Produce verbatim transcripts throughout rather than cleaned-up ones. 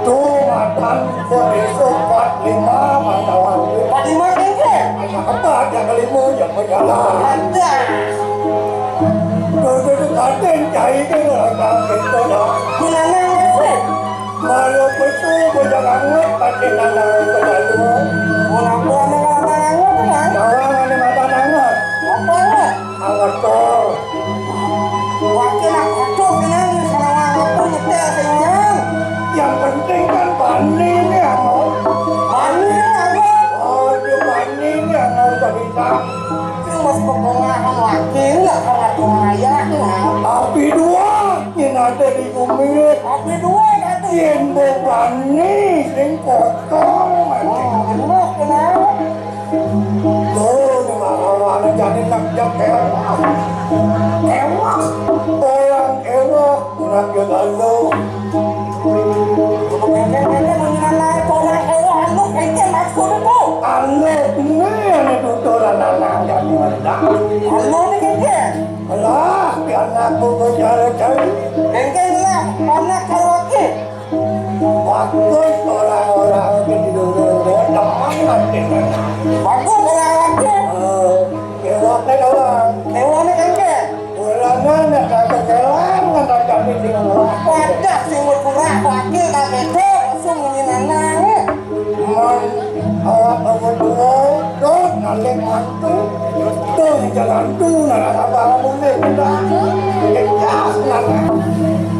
Tuh, makan kok iso empat lima manawan. Empat lima kengke? Anak empat yang kelima yang berjalan. Ada. Tuh, tuh, tuh, kaden cai ke orang kita dah. Menanang kengke? Malu pesu bujang anget pakai tanah ke dalam. Menapa ane mata anget, kan? Jangan ane mata anget. Apa anget? Anget tuh. Wakil aku tuh kenal sama aku nyetel seniman. Yang penting kan bani ini, Amo. Bani ini apa? Oh, dia bani ini, Amo, udah bisa. Sing bos pepongahan wakil lah sama tuh ayah lah. Tapi dua, yang ada di bumi. Tapi dua tadi. Yang bebani, sing potong. Oh, bener, kenal. Tuh, di mana-mana jadi nak jak ewak. Ewak. Orang ewak, nak jak lalu. Kengke, kengke, mengenai orang ewak, anu, kengke maksudnya tuh. Anu, ini yang ditutur anak-anak jadi meledak. Anu nih, kengke. Alah, biar aku bicara cari. Kengke lah, mana karaoke? Bagus orang-orang ke di dulu, teman nanti. Bagus orang-orang ke. Eh, ewaknya doang. Ewaknya kengke. Orangnya nak kata jalan, nak kata di sini. Wadah, si murah, wakil, tak beda, langsung menyenangkan. Man, awak awak dua, dot, nalik mantu. Tuh, jalan tuh, nak apa kamu nih, udah. Kecas, nak.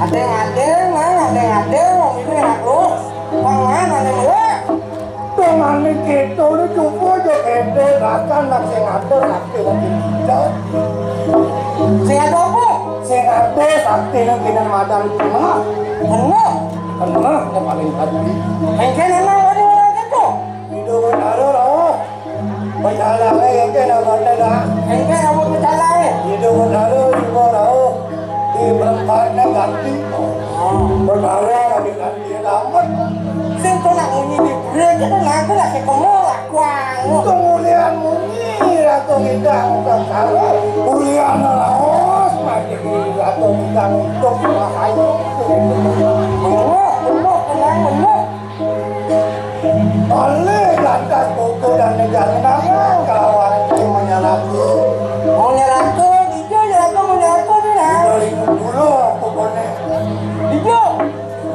Adeng-adeng, Mang, adeng-adeng, wong ini aku. Pangan, adeng, wah. Dengan kita ini cukup aja, ente bahkan nak sing atur, nak sing atur. Sing atur apa? Sing atur, sakti nak kena madan penuh. Penuh? Penuh, yang paling tadi. Mungkin emang ada orang gitu? Itu benar, loh. Pecalang, eh, ente nama ente dah. Ente nama pecalang, eh? Itu benar, loh, semua tahu. Di perempatnya ganti. Benar, lagi ganti. Sing kok nak munyi di break itu nanti lah sing kemul lah kuang. Kemuliaan munyi ratu kita untuk tahu. Mulia laos mati ratu kita untuk melakai. Benar, benar, tenang, benar. Oleh lantas buku dan negara kelawan itu menyerahku. Menyerahku, itu ya aku menyerahku nih, nah. Dari dulu aku konek. Itu.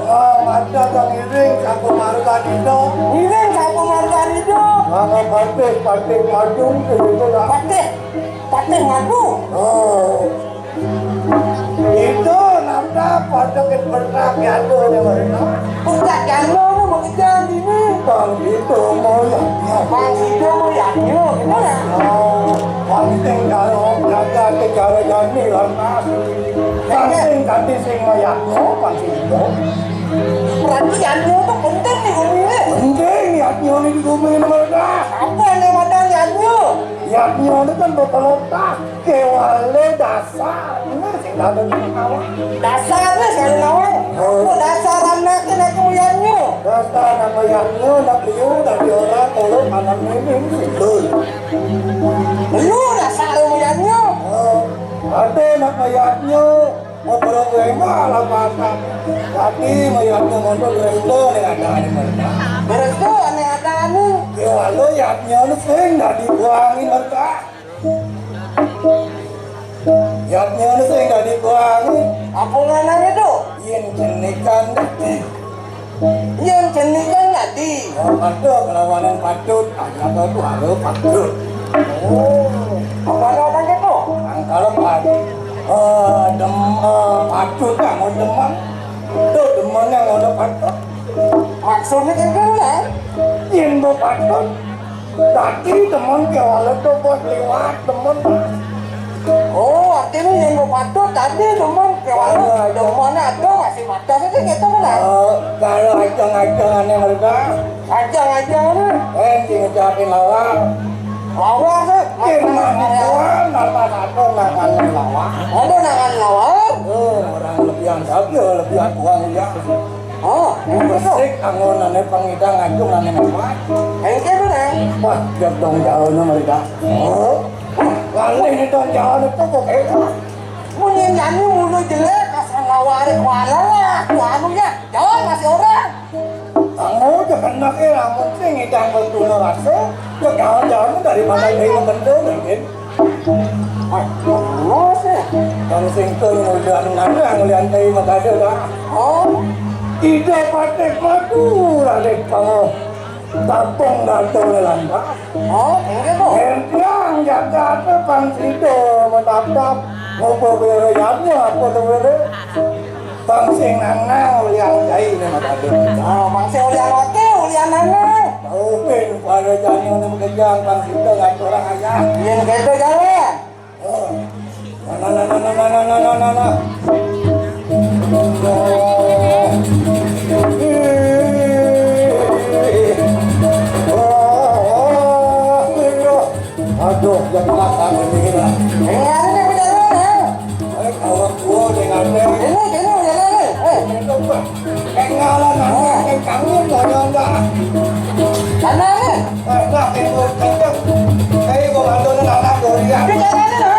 Wah, mata kang iring, sapu marga dino. Iring, sapu marga dino. Mangga patih, patih madung, gitu lah. Patih, patih madu. Oh. Itu nanda pada bertak ya tuh, ya, Marina. Bertak ya, lo, lo mau kerja di sini. Bang, itu mau ya. Bang, itu mau ya, yuk, gimana? Oh, paling tinggal jaga negara jani lantas. Pancing ganti sing mayatnya, pancing itu. Berarti yatnya itu penting di bumi ini. Penting yatnya ini di bumi ini, mereka. Apa yang ada yatnya? Yatnya ini kan berpelotak, kewale dasar. Ini sing ada di bawah. Dasar nih, saya lawan. Oh. Kok dasar anak ini aku yatnya? Dasar nama yatnya, nak liu, dari orang, kalau tanam ini, ini, loh. Lu dasar lu yatnya. Oh. Ada nak mayatnya, ngobrol gue mah lah mata. Tapi mayatnya ngobrol resto nih ada nih mereka. Resto nih ada nih. Ya, lo yatnya lu sing nggak dibuangin mereka. Yatnya lu sing nggak dibuangin. Apa ngananya tuh? Yen jenekan dadi. Yen jenekan dadi. Oh, patut, kelawanan patut. Aja kau tuh halo patut. Oh, apa lo tanya tuh? Angkal apa? Eh, dem, eh, patut, ah, mau demen. Tuh, demennya mau ada patut. Maksudnya kan kan? Yen mau patut. Tadi demen ke walet tuh buat liwat, demen. Oh, artinya yang mau patut tadi demen ke walet. Demen ada masih mata saja gitu kan? Eh, kalau ajang-ajangannya mereka. Ajang-ajangannya? Eh, di ngucapin lawar. Lawar sih. Firman Tuhan, nama satu nangan lawar. Ada nangan lawar? Oh, orang lebihan saja, lebihan uang ya. Oh, itu. Sik angonane pengidang ngajung nane mewah. Engke to, Nang? Wah, dia dong jauhnya mereka. Oh. Wah, ini dong jauhnya tuh kok kayak. Munyi nyanyi mulu jelek, asal ngawari kuala lah, kuanu ya. Jauh masih ora. Anaké lamun sing ngidang wong tuwa rasa, ya kawan-kawan daripada dhewe kendel mungkin. Ah, ngono sih. Kang sing tuh ngulian nana, ngulian dhewe makade dah. Oh, ide patek madu, radik pangoh. Tapung dato lelanda. Oh, enggak, Bu. Entiang jaga apa pang sida menatap. Ngopo bere apa tuh bere? Bang sing nang-nang ulian cai ne makade. Oh, bang sing ulian oke, ulian nang-nang. Tahu pin pada jani ne makejang bang sing ngatur orang aja. Yen gitu jalan. Oh. Nah, nah, nah. Oh. Oh, oh, oh, oh. Aduh, ya makan ini lah. Ini ada yang punya rumah. Eh, kalau gua dengan dia. Ini, ini, ini, ini. Eh. Kenalan aku, yang kangen, ya, ya, enggak. Mana ini? Eh, nah, itu, itu. Eh, gua bantu nih, anak gua, ya. Di mana ini, ha?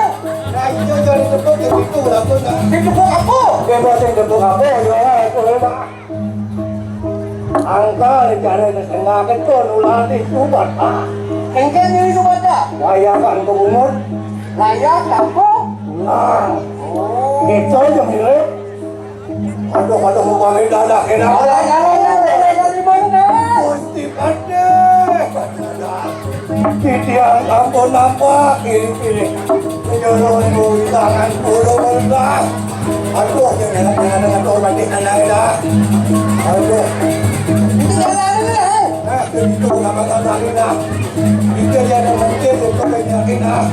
Nah, itu jadi tepuk, ya, itu, lah, tuh, nah. Di tepuk apa? Dia buat yang tepuk apa, ya, itu, ya, Pak. Angkal jare sing kena ketun ulah disubat, ah. Engke disubat, ah. Wayakan ke bungut. Layak kampung. Nah. Oh. Itu aja mirip. Aduh, aduh, upami dadah kena. Alah, alah, alah, alah, alah, di mana? Gusti Pade. Titiang ampun nampak kiri-kiri. Menyuruh tangan puluh belas. Aduh, yang enak-enak dengan tuh mati anak dah. Aduh. Itu jalan lah. Nah, itu nama tadi dah. Itu dia yang mungkin untuk penyakit ah.